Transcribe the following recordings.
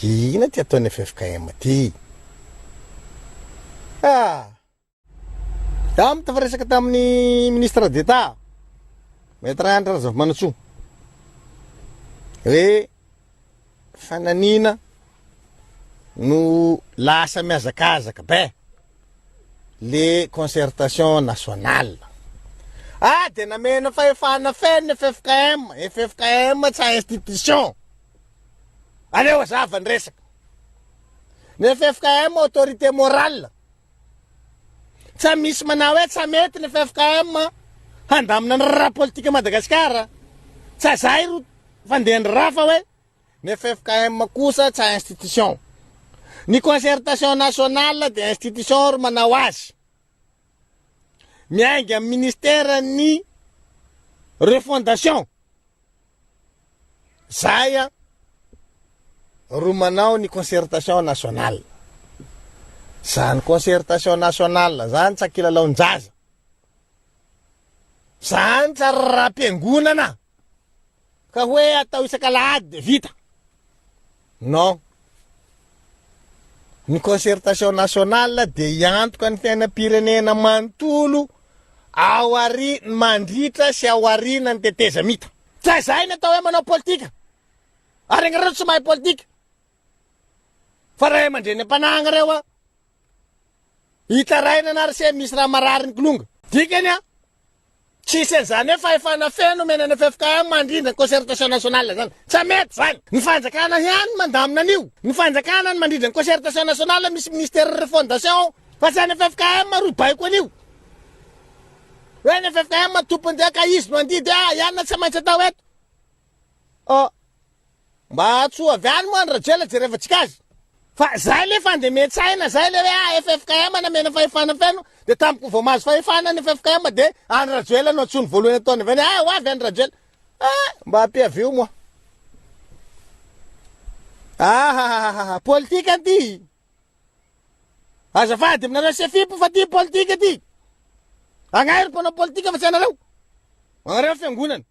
Inona ty ataon'ny ffkm ty? Ah! Za mitafaresaka tamin'ny ministre d'Etat, Maître Hanitra Razafimanantsoa, hoe fananina no lasa mihazakazaka be le concertation nationale. Ah, dia namena fahefana feno ny ffkm, ffkm tsy institution. Aleo hazava ny resaka. Ny ffkm autorité morale. Tsa misy manao hoe tsa mety ny ffkm handamina ny raharaha politika Madagasikara. Tsa zay ro fandehan'ny raha fa hoe ny ffkm kosa tsa institution. Ny concertation nationale dia institution ro manao azy. Miainga amin'ny ministère ny refondation. Zay a ro manao ny concertation nationale. Zany concertation nationale zany tsa kilalaon-jaza. Zany tsa raharaham-piangonana ka hoe atao isak'alahady de vita. Non. Ny concertation nationale dia hiantoka ny fiainam-pirenena manontolo ao ari mandritra sy ao aorianan'ny tetezamita. Tsy izay ny atao hoe manao politika. Ary anareo tsy mahay politika. Fa ray aman-dreny am-panahy anareo a. Hitaraina anareo se misy raha marary ny kilonga. Dikany a. Tsisy an'izany hoe fahefana feno omena ny ffkm mandrindra ny concertation nationale zany. Tsy mety zany. Ny fanjakana ihany mandamina an'io. Ny fanjakana no mandrindra ny concertation nationale misy ministère refondation ao. Fa tsy any ffkm ro baiko an'io. Hoe ny ffkm tompony dia ka izy no handidy hoe ah ianona tsy maintsy atao eto. Oh. Mba antsoa avy any moa Andry Rajoelina jerevantsika azy. Fa zay le fandemen-tsaina zay le hoe ah ffkm namena fahefana feno de tampoka vao mahazo fahefana ny ffkm de Andry Rajoelina no antsoiny voalohany ataony avy any ah ho avy Andry Rajoelina. Ah mba ampiavio moa. Ahahaha politika ty. Azafady aminareo sefip fa ty politika ty. Agnairy mpanao politika fa tsy anareo. Anareo fiangonana.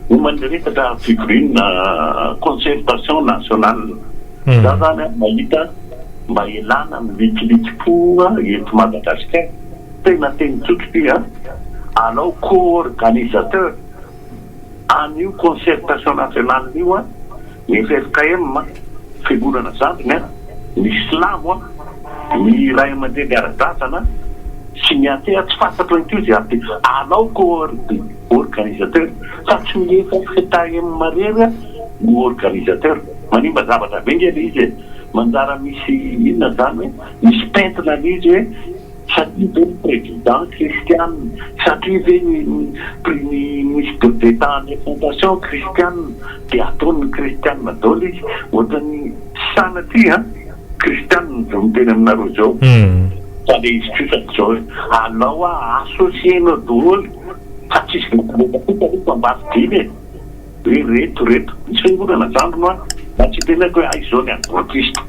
Momba ny resaka fivoriana concertation nationale, za zany an mahita mba elana amin'ny likilikim-po eto Madagasikara, tena teny tsotra ity an, alao co-organisateur an'io concertation nationale io an ny ffkm, fiangonana zandriny an, ny silamo an, ny ray aman-dreny ara-drazana sy ny athée tsy fantatro ihany koa izay athée, alao co-organisateur fa tsy ny ffkm irery no organisateur, manimba zavatra be nge le izy e, manjara misy inona zany hoe misy pentina le izy hoe satria ve ny président kristiana, satria ve ny ny ministre d'Etat any fondation kristiana dia ataon'ny kristiana daholo izy, ohatran'ny sanatria an! Kristianina izao miteny aminareo izao fa le izy kosa dia izao hoe alao a associer-nao daholo fa tsisy vetaveta kosa aloha fa mba fidiny e! hoe reto reto misy fiangonana zandriny hoa mba tsy hitenenako hoe aiza izao ny adventiste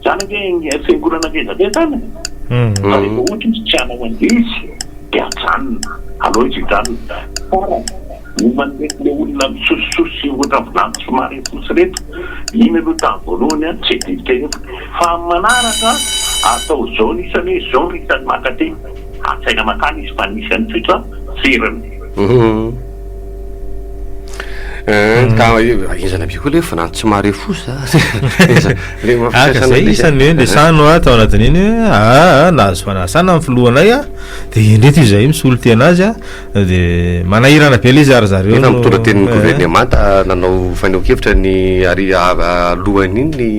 zany ange fiangonana ngeza be zany e! fa rehefa ohatra izy tsy hanao an'le izy dia ajanona alao izy hijanona farany Momba an'ireto le olona misosososo sy ohatra vilany tsy marefo ireto, iny aloha tamin'ny voalohany an, tsy hidilika eto, fa amin'ny manaraka atao zao ny isany hoe zao ny isan'ny maka aty, antsaina makany izy fa ny isan'ny tsotra ferana. Ka henjana be koa le vilany tsy marefosa le Aka zay isan'ny hoe nesano a tao anatin'iny hoe aa nahazo fanasana ny filohanay a de indreto izahay misolo tena azy a De manahirana be le izy ary zareo Efa mitondra tenin'ny governemanta nanao fanehoan-kevitra ny ary alohan'iny ny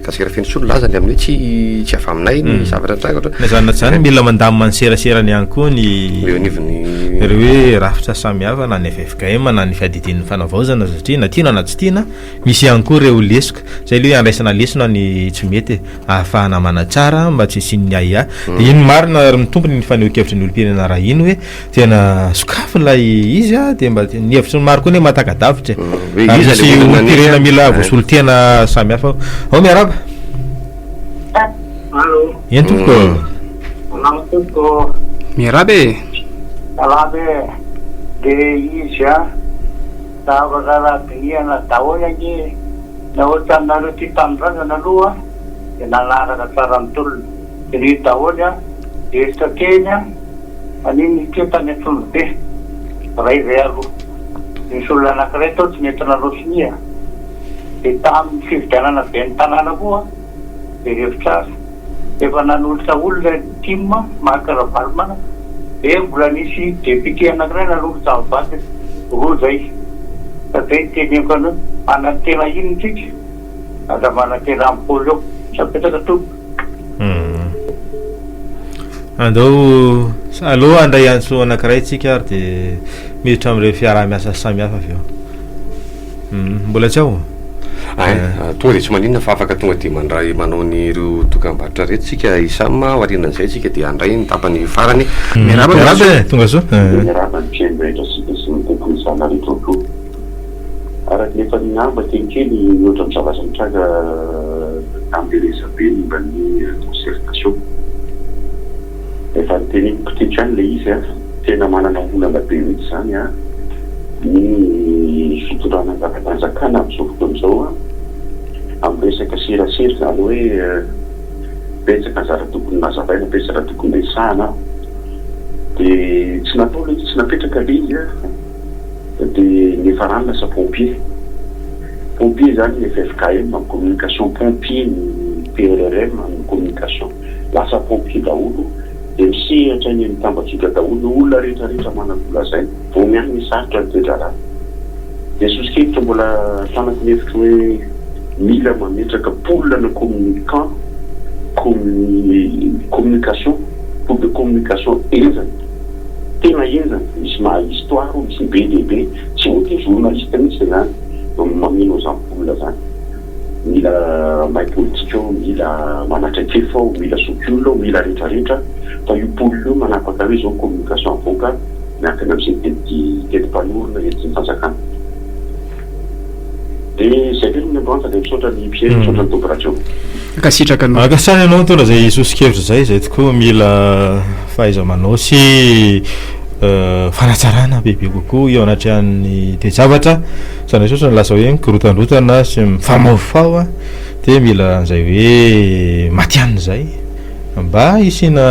Gasikara Fenosoa nilaza ny amin'ny hoe tsy tsy avy aminay ny zavatra nitranga ohatra. Na izany na tsy izany mila mandamina ny seraserany ihany koa ny eo anivon'ny ireo hoe rafitra samihafa na ny ffkm na ny fiadidian'ny fanavaozana satria na tiana na tsy tiana misy ihany koa ireo lesoka. Izay aloha andraisana lesona ny tsy mety e. ahafahana manatsara mba tsy hisian'ny ahiahy. Dia iny marina ary mitombina iny fanehoan-kevitry ny olom-pirenena raha iny hoe tena sokafy ilay izy a, dia mba ny hevitry ny maro koa anie mahataka-davitra e. Hoe Ary iza misy ilay olona olom-pirenena nanisy a? mila voasolo tena samihafa ao. Ao miarahaba. Allo. Eny tompoko. Salama tompoko. Miarahaba e. Salama e. De izy a, zavatra raha dinihana daholo ange. Na ohatranareo tia tanindrazana aloha dia nanaraka tsara ny tolona. Jereo daholo an, hevitra teny an, an'iny ity tany Antsonjombe, iray izay aloha. Nisy olona anankiray tao tsy nety nanao sonia. Dia tamin'ny fifidianana ben'ny tanàna koa dia hevitra azy. Efa nanolotra olona ny tim, Marc Ravalomanana, dia mbola nisy député anankiray nanolotra ny vadiny, roa izay. Ka izay no teneniko anao hoe manantena inona isika? Aza manantena an'i Paoly eo. Misaotra betsaka tompoko. Andao aleo handray antso anankiray tsika ary dia miditra amin'ireo fiaraha-miasa samihafa avy eo. Mbola tsy ao? Ay, tonga dia tsy maninona fa afaka tonga dia mandray manao ny ireo dokam-barotra reto tsika i Sam, aorianan'izay tsika dia handray ny tapany farany. Miarahaba Miarahaba e, tonga soa. Miarahaba ny mpihaino rehetra sy sy ny teknisiana rehetra koa. Araka ny efa niangamba teny kely mihoatra ny zavatra nitranga tamin'ilay resabe momba ny concertation. Efa noteneniko teto ihany ilay izy an, tena manana olana be mihitsy izany an, ny fitondrana angalam-panjakana amin'izao fotoana izao an, amin'ny resaka serasera izany hoe betsaka ny zavatra tokony nazavaina, betsaka tokony resahana dia tsy natao ilay izy, tsy napetraka ilay izy an, dia niafarany lasa pompier. Pompier izany ny ffkm, communication pompier ny PRRM amin'ny communication. Lasa pompier daholo dia misehatra eny amin'ny tambajotra daholo ny olona rehetra rehetra manan-kolazaina. Vao miany ny sarotra ny toe-draharaha. Dia soso-kevitra mbola tanako ny hevitro hoe mila mametraka pool ana communicant, communication, pool de communication henjana. Tena henjana, misy mahay histoire, misy be dia be, tsy voatery journaliste mihitsy izany no mameno an'izany pool izany. Mila mahay politika ao, mila manan-traikefa ao, mila zokiolona ao, mila retraretra, fa io pool io manapaka hoe izao ny communication avoaka miankina amin'izay teti teti-panorona entin'ny fanjakana. Dia izay ve no miandro fa dia misaotra ny mpihaino, misaotra ny Top Radio. Ankasitraka anao. Ankasitrahana ianao nitondra izay soso-kevitra izay, izay tokoa mila fahaiza-manao sy fanatsarana bebe kokoa eo anatrehan'ny toe-javatra, izany hoe sao ny lasa hoe mikorotandrotana sy mifamahofaho dia mila an'izay hoe matihanina izay mba hisiana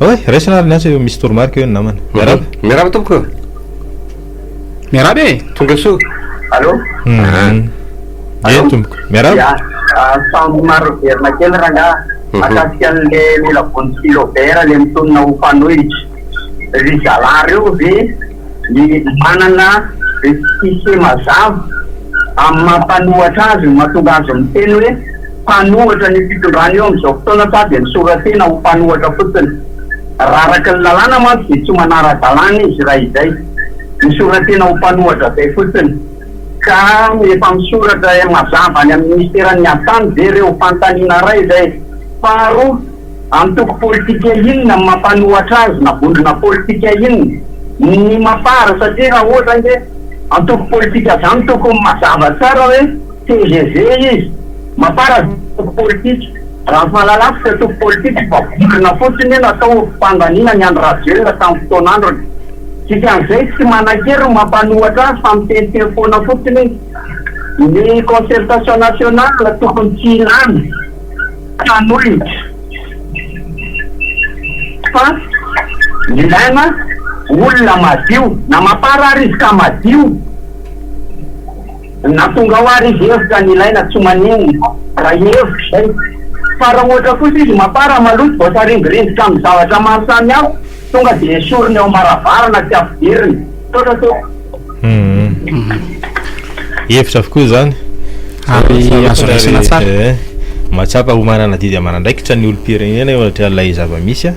oe raisina ary ny antso misy toromarika eo ny namana. Miarahaba. Miarahaba tompoko. Miarahaba e! Tonga soa. Allô? Eny tompoko. Miarahaba. Ya, samy maro verina kely rangaha. Mahakasika an'le Mila Vonjy Philobert le mitonona ho mpanohitra. Ry zalahy reo ve ny manana récépissé mazava amin'ny maha mpanohatra azy no mahatonga azy miteny hoe mpanohatra an'io fitondrana io amin'izao fotoana sa dia misora-tena ho mpanohatra fotsiny? Raha araka ny lalàna mantsy dia tsy manara-dalàna izy raha izay. Misora-tena ho mpanohatra izay fotsiny. Ka efa misoratra mazava any amin'ny minisiteran'ny Ady-tany ve ireo? Fanontaniana iray izay. Faharoa, antoko politika inona no mampanohatra azy na vondrona politika inona? Ny Mapar satria raha ohatra ange antoko politika izany tokony mazava tsara hoe tgv izy. Mapar antoko politika. Raha ny fahalalako tsy antoko politika fa vondrona fotsiny natao ho fandaniana an'i Andry Rajoelina tamin'ny fotoan'androny. Dikan'izay tsy manan-kery ny mampanohatra azy fa miteniteny foana fotsiny izy. Ny concertation nationale tokony tsy ilana mpanohitra fa ilaina olona madio na mapar ary izy ka madio. Na tonga ao ary izy hevitra ny ilaina tsy maninona raha hevitra izay fa raha ohatra kosa izy mapara maloto voasaringorindrika amin'ny zavatra maro samihafa tonga dia esoriny eo ambaravarana tsy ampidiriny. Misaotra tompoko. Hevitra avokoa izany. Ary azo raisina tsara. Mahatsapa ho manana adidy aman'andraikitra ny olom-pirenena eo anatrehan'ilay zava-misy.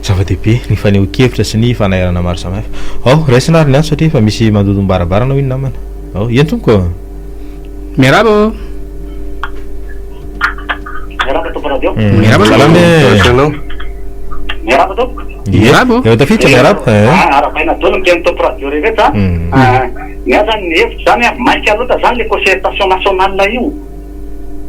Zava-dehibe ny fanehoan-kevitra sy ny fanairana maro samihafa. Ao, raisina ary ny antso satria efa misy mandodom-baravarana hoy ny namana. Ao, eny tompoko ô. Miarahaba ô. Miarahaba Top Radio. Miarahaba Salama e. Anao. Miarahaba tompoko. Miarahaba ô. Efa tafiditra miarahaba. Eh. Ah, arahabaina daholo ny mpihaino Top Radio rehetra. Ah, ny ahy zany ny hevitro zany ah, maika loatra zany le concertation nationale io.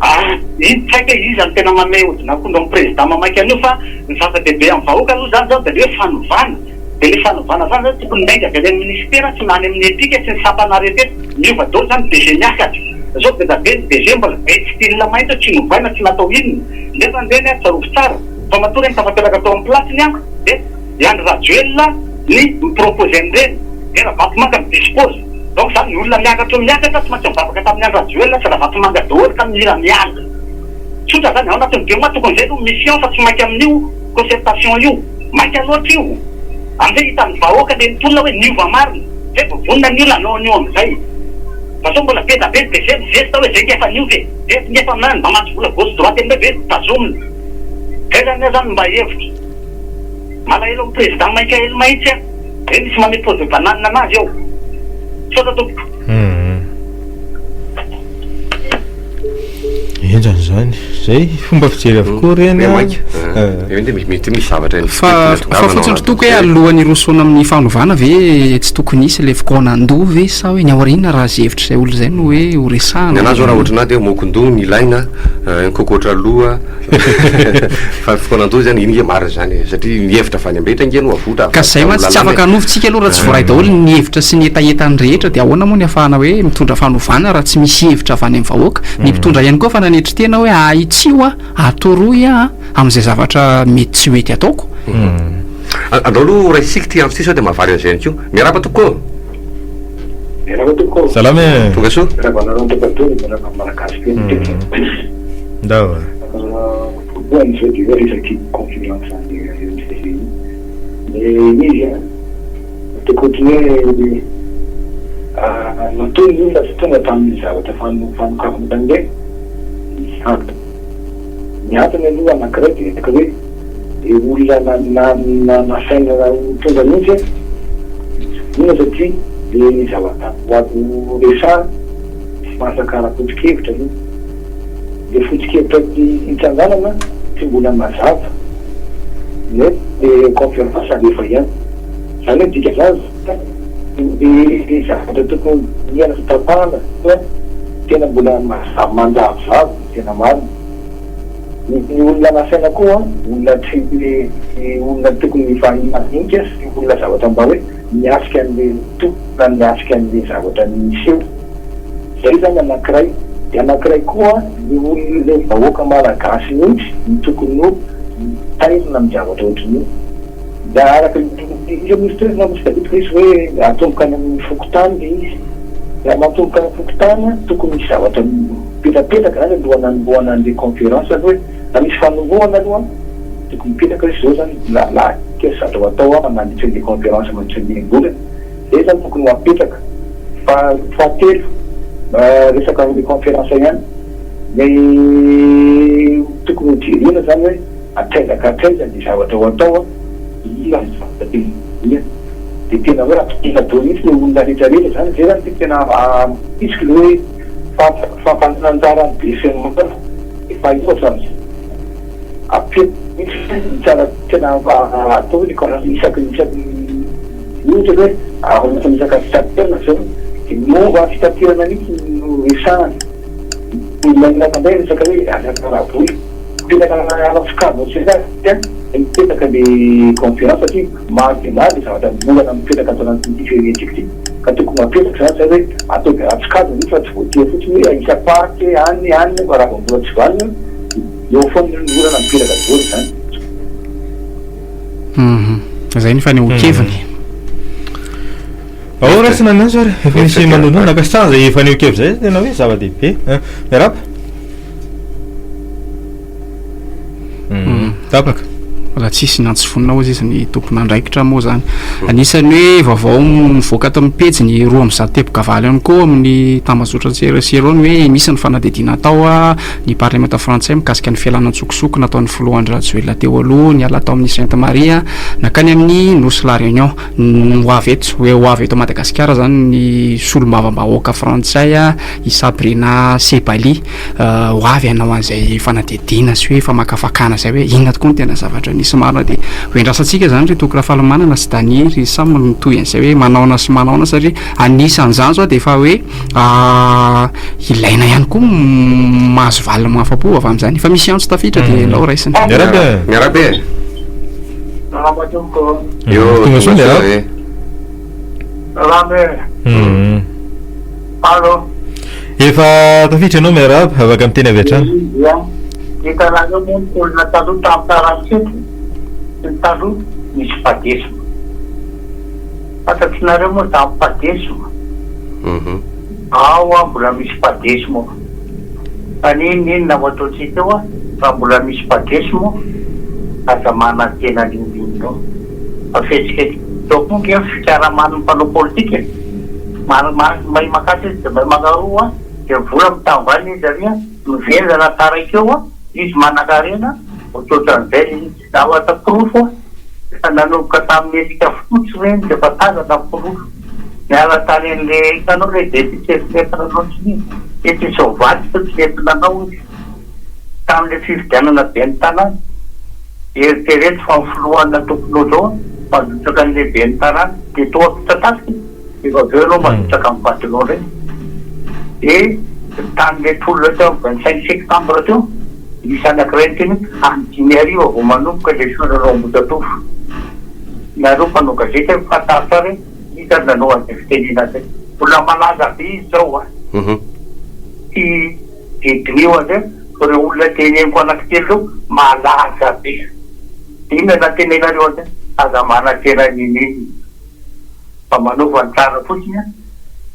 Ah, iny tsy haiko hoe iza no tena manome hodin'akondro amin'ny président mamaika an'io fa ny zava-dehibe amin'ny vahoaka aloha zany zao dia le hoe fanovana. Dia le fanovana zany zany tokony miainga avy any amin'ny ministera sy na any amin'ny EPIC sy ny sampana rehetra eto. Miova daholo zany DG miakatra. Zao be da be ny DG mbola be style mainty tsy novaina tsy natao inona nefa ireny a tsarovy tsara fa matoa ireny tafapetraka tao amin'ny place ny an de i Andry Rajoelina ny mi-proposer an'ireny de Ravatomanga mi-dispose donc zany ny olona miakatra eo miakatra tsy maintsy mivavaka tamin'i Andry Rajoelina sy Ravatomanga daholo ka mila miala tsotra zany ao anatin'ny deux mois tokony zay aloha mission fa tsy maika amin'io concertation io maika loatra io amizay hitan'ny vahoaka le nitolona hoe niova marina zay vao vonona ny olona hanao an'io amizay. Fa sao mbola be da be ny BG mizesta hoe zay nge efa niova e! Zay nge efa aminany mamatsy vola gauche droite an'ireo ve tazomina? Zay zany aza no mba hevitro. Malahelo amin'ny président Michael mahitsy aho. Zay misy mamehy peau de banane anazy eo. Misaotra tompoko. Henjana izany. Zay fomba fijery avokoa ireny an. Maika. Eo dia mety misy zavatra ny Fa fa fotsiny ry Toky hoe alohan'ny hirosoana amin'ny fanovana ve tsy tokony hisy ilay fikaonandoha ve sa hoe ny aoriana raha izay hevitra izay olona izay no hoe ho resahana? Ny anah zao raha ohatranah dia mokondoha ny ilaina, ny kokoatra loha fa ny fikaonandoha zany iny nge marina zany e satria ny hevitra avy any am rehetra nge no avotra Ka zay mantsy tsy afaka hanova tsika aloha raha tsy voaray daholo ny hevitra sy ny hetahetany rehetra dia ahoana moa ny ahafahana hoe mitondra fanovana raha tsy misy hevitra avy any amin'ny vahoaka? Ny mpitondra ihany koa efa nanetry tena hoe ahitsio aho, atoroy aho amin'izay zavatra mety tsy mety ataoko. Andao aloha ho raisintsika ity antso ity sao dia mahavaly an'izay ihany koa. Miarahaba tompoko ô! Miarahaba tompoko ô! Salama e! Tonga soa! Miarahaba anareo Antokadoly, miarahaba ny Malagasy feno teny. Ndao a! Voalohany izao dia hoe resak'iny conférence any EMCC iny. Ny izy an, ataoko ohatran'ny hoe matoa ny olona tsy tonga tamin'ny zavatra fanokafana tamin'ireny, misy antony. Ny antony aloha anankiray dia resaka hoe le olona na nasaina ho tonga mihitsy an, tsy vonona satria le zavatra ho avy ho resahana tsy masaka ara-potokevitra aloha. Le foto-kevitra hitsanganana tsy mbola mazava nefa le conférence alefa ihany. Zany hoe dikan'izany zany le zavatra tokony hodinihana sy tapahana tena mbola mazava manjavozavo ny tena marina. Ny olona nasaina koa olona tsy olona tokony hifandinika sy olona zavatra mba hoe miatrika an'le tokona miatrika an'le zavatra niseho. Zay zany anankiray. De anankiray koa ny olona le vahoaka malagasy mihitsy no tokony ho tairina amin'ny zavatra ohatran'io. De araka ny iza moa izy teo na misy tadidiko izy hoe atomboka any amin'ny fokontany le izy. Raha matomboka any fokontany an, tokony misy zavatra mipetrapetraka zany alohan'ny hanombohana an'le conférence aloha e. Raha misy fanombohana aloha tokony mipetraka hoe zao zany lahy kely zavatra ho atao mandritra an'le conférence mandritra ny enim-bolana. Zay zany tokony ho apetraka. Fa fahatelo, resaka an'le conférence ihany, ny tokony ho jerena zany hoe hatraiza ka hatraiza ny zavatra ho atao an, inona ny zavatra tena ilaina. De tena hoe ampitaina daholo mihitsy le olona rehetra rehetra zany, zay zany tena ampirisiko le hoe fampanana anjara ny be sy ny maro, efa io hatramin'izay. Apetraka mihitsy ny tsara tena atao le conférence isaky ny isaky ny. Ohatra hoe ao anatin'ny resaka fitaterana izao dia ny momba ny fitaterana mihitsy no resahana. Ilaina indray ny resaka hoe resaka ara-bola. Mipetraka ara-tsokajy ohatran'izay dia mipetraka ilay conférence satria maro dia maro ilay zavatra olana mipetraka ato anatin'ity firenentsika ity ka tokony hapetraka izany izay hoe ataovy ara-tsokajy mihitsy fa tsy voatery fotsiny hoe isam-paritra hoe any any nefa raha vao mbola tsy vanona dia eo foana ny olana mipetraka daholo izany. Hum, zay ny fanehoan-keviny. Ao raisina ny azy ary efa misy manonona ankasitrahana izay fanehoan-kevitra izay tena hoe zava-dehibe. Miarahaba. Tapaka. Raha tsisy niantso vonona hozy izy ny tompon'andraikitra moa zany. Anisan'ny hoe vaovao mivoaka ato amin'ny pejy ny 102 teboka valo ihany koa amin'ny tambazotran-tserasera ny hoe misy ny fanadihadiana atao ny parlemanta frantsay mikasika ny fialana an-tsokosoko nataon'ny filoha Andry Rajoelina teo aloha niala tao amin'ny Sainte Marie nankany amin'ny Nosy La Réunion. Ho avy eto, hoe ho avy eto Madagasikara izany ny solombavambahoaka frantsay i Sabrina Sebali ho avy hanao an'izay fanadihadiana sy hoe famakafakana izay hoe inona tokoa no tena zavatra nisy marina dia ho endrasantsika izany ry Toky Rafalimanana sy Dany ry Sam no mitohy an'izay hoe manaona sy manaona satria anisan'izany izao dia efa hoe Ilaina ihany koa mahazo valiny mahafa-po avy amin'izany. Efa misy antso tafiditra dia alao raisina. Miarahaba e. Miarahaba e. Salama tompoko. Eo Tonga soa miarahaba. e. Salama e. Allo. Efa tafiditra ianao miarahaba, afaka miteny avy hatrany. Ia, hitanareo moa ny tolona taloha tamin'ny quarante-sept sy ny taloha nisy padesm. Fantatrinareo moa izany padesm? Ao an mbola misy padesm ao. Fa n'inon'inona ho ataontsika eo an, raha mbola misy padesm aza manantena n'inon'inona eo. Fa fihetsiketsika teo koa ange ny fikaraman'ny mpanao politika e. Mahay makatsy izy dia mahay makaroa an, dia ny vola mitambana izy ary an, miverina taraiky eo an, izy manankarena, ohatrohatran'izay ilay izy. Zavatra porofo an, efa nanomboka tamin'ny hetsika fotsy ireny dia efa tazana ny porofo. Niala tany an'ilay, hitanao ilay député tsy nety nanao sonia, etsy Soavaly teo tsy nety nanao izy. Tamin'ilay fifidianana ben'ny tanàna. Eritrereto fa ny filohan'ny antokonao izao mandrotsaka ny lehiben'ny tanàna dia toa Ampitatafika e! Efa avy eo ianao mandrotsaka ny vadinao indray. Dia tamin'ilay tolona teo amin'ny 25 septembre teo, nisy anankiray niteny hoe any 5000 vao manomboka ilay fihaonana ao Ambohijatovo. Nareo mpanao gazety fantaro tsara hoe iza no nanao an'izay fitenenana izay. Olona malaza be izy izao an! Tsy dia diniho an'izay fa ireo olona teneniko anankitelo ireo malaza be. Dia inona no antenenareo an'izay? Aza manantena n'inon'inona. Fa manaova ny tsara fotsiny an!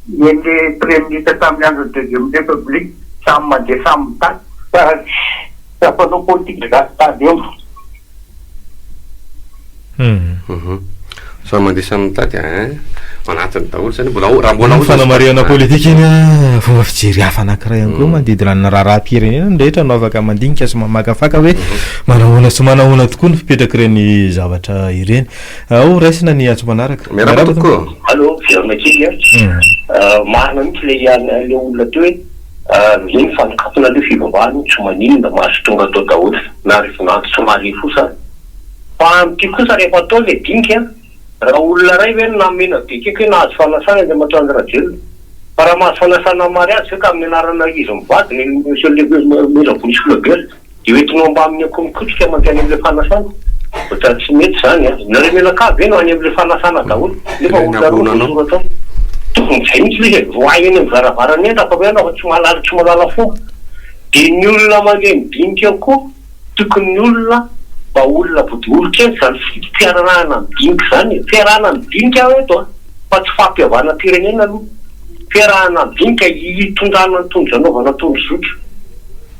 Ny le Praiministre tamin'ny andron'ny deuxième république samy mandeha samy mitady fa tsy mpanao politique gasy tady eo. Hum. Samy mandeha samy mitady ein. Manatona daholo zany mbola ao raha mbola ao. Fanamarihana politika iny an, fomba fijery hafa anankiray ihany koa manodidina ny raharaham-pirenena ny rehetra no afaka mandinika sy mamakafaka hoe manahoana sy manahoana tokoa ny fipetrak'ireny zavatra ireny. Ao raisina ny antso manaraka. Miarahaba tompoko. Allo, miverina kely an. Marina mihitsy ilay ilay olona teo hoe ve ny fanokafana aloha fivavahana io tsy maninona mahazo tonga atao daholo na ry vinanto tsy marefo osa ary. Fa amin'ity kosa rehefa atao ilay dinika raha olona iray ve no namena be akaiky hoe nahazo fanasana Andriamatoa Andry Rajoelina. Fa raha mahazo fanasana amin'ny mariazy ve ka amin'ny anarana izy mivady ny Monsieur le Mila Bonisy Flobert. Dia hoentinao mbamin'ny akoho mikotrika mankany amin'ilay fanasana? Ohatran'ny tsy mety izany an! Nareo mianakavy ve no any amin'ilay fanasana daholo nefa olona roa no voasoratra ao? Tokony izay mihitsy ilay izy e! Roahy eny amin'ny varavaran'ny entana fa hoe ianao fa tsy mahalala tsy mahalala fomba. Dia ny olona mandeha midinika ao koa tokony ny olona mba olona vodiolon-kendry izany fiarahana midinika izany e! Fiarahana midinika aho eto an! Fa tsy fampihavanam-pirenena aloha. Fiarahana midinika hitondrana ny tondro anaovana tondrozotra.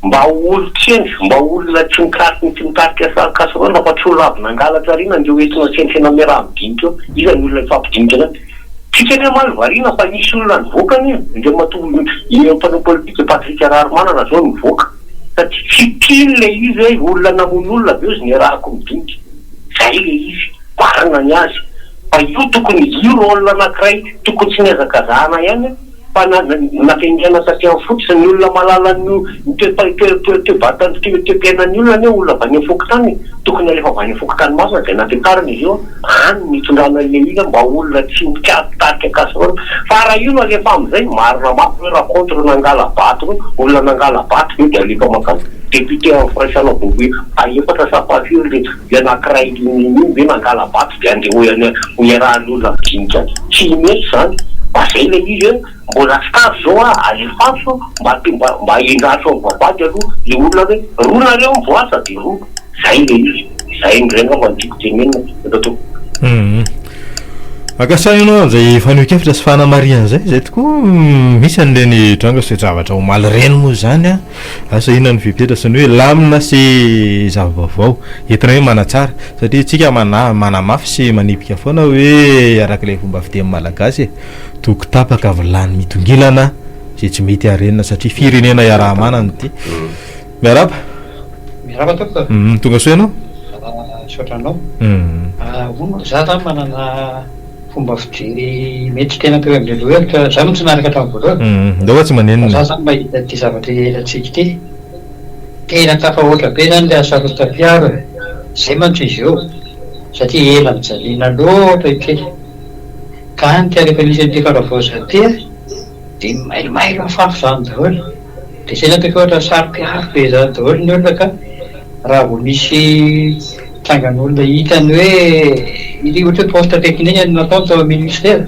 Mba ho olon-kendry, mba ho olona tsy mikarika tsy mitarika casserole fa tsy olona avy nangalatra ary nandeha ho entina tsentsena miaraha-midinika eo. Iza ny olona hifampidinika zany? Tsika anie omaly variana fa nisy olona nivoaka anie, Andriamatoa mpanao politika Patrick Raharimanana zao nivoaka satria tsy tiany ilay izy hoe olona namono olona avy eo izy niarahako midinika. Zay ilay izy, marina ny azy. Fa io tokony, io rôle anakiray tokony tsy nihazakazahana ihany. Fa na nafenina taty amin'ny fototra, ny olona mahalala ny ny toe-toe-toe-toe-batan'ny toe-toe-piainan'ny olona anie olona avy any amin'ny fokontany e! Tokony alefa avy any amin'ny fokontany masina dia nampiakarina izy io an, any no itondrana an'ilay olona mba olona tsy mitarika casserole. Fa raha io no alefa amin'izay, marina mafy hoe raha contre nangala-bato ireo, olona nangala-bato ve dia alefa mankany député amin'ny firaisana vao hoe fahefatra sa fahafiry ilay ilay anankiray iny ve nangala-bato dia andeha ho any ho iarahan'ny olona midinika any. Tsy mety izany. Fa zay ilay izy hoe mbola tsy tara izao a, alefaso mba mba mba endraso amin'ny vavahady aloha le olona hoe roa nareo mivoasa dia roa. Zay ilay izy. Zay indray angamba no tiako tenenina eto tompoko. Mankasitraka ianao amin'izay fanehoan-kevitra sy fanamarihana izay. Izay tokoa misy an'ireny tranga sy toe-javatra omaly ireny moa izany an. Asa inona no fepetra sy ny hoe lamina sy zava-baovao entina hoe manatsara satria isika manamafy sy manipika foana hoe araka ilay fomba fiteny malagasy e, toko tapaka vilany mitongilana izay tsy mety harenina satria firenena iaraha-manana ity. Miarahaba. Miarahaba tompoko. Tonga soa ianao. Misaotra anao. Hono, za zany manana Fomba fijery mety tsy tena teo amin'ilay lohahevitra, za moa tsy naharaka hatramin'ny voalohany. Ndao fa tsy manenina. Fa za zany mahita ity zavatra iainantsika ity, tena tafahoatra be zany ilay hasarotam-piaro e! Zay mantsy izy io, satria ela nijaliana loatra ity. Ka any ka rehefa nisy an'ity fanavaozana ity an, dia mailomailo mifafy zany daholo. Dia zay zany tokony ohatra saro-piaro be zany daholo ny olona ka raha vao misy trangan'olona hitany hoe ity ohatra hoe poste technique no nataony tao amin'ny ministera.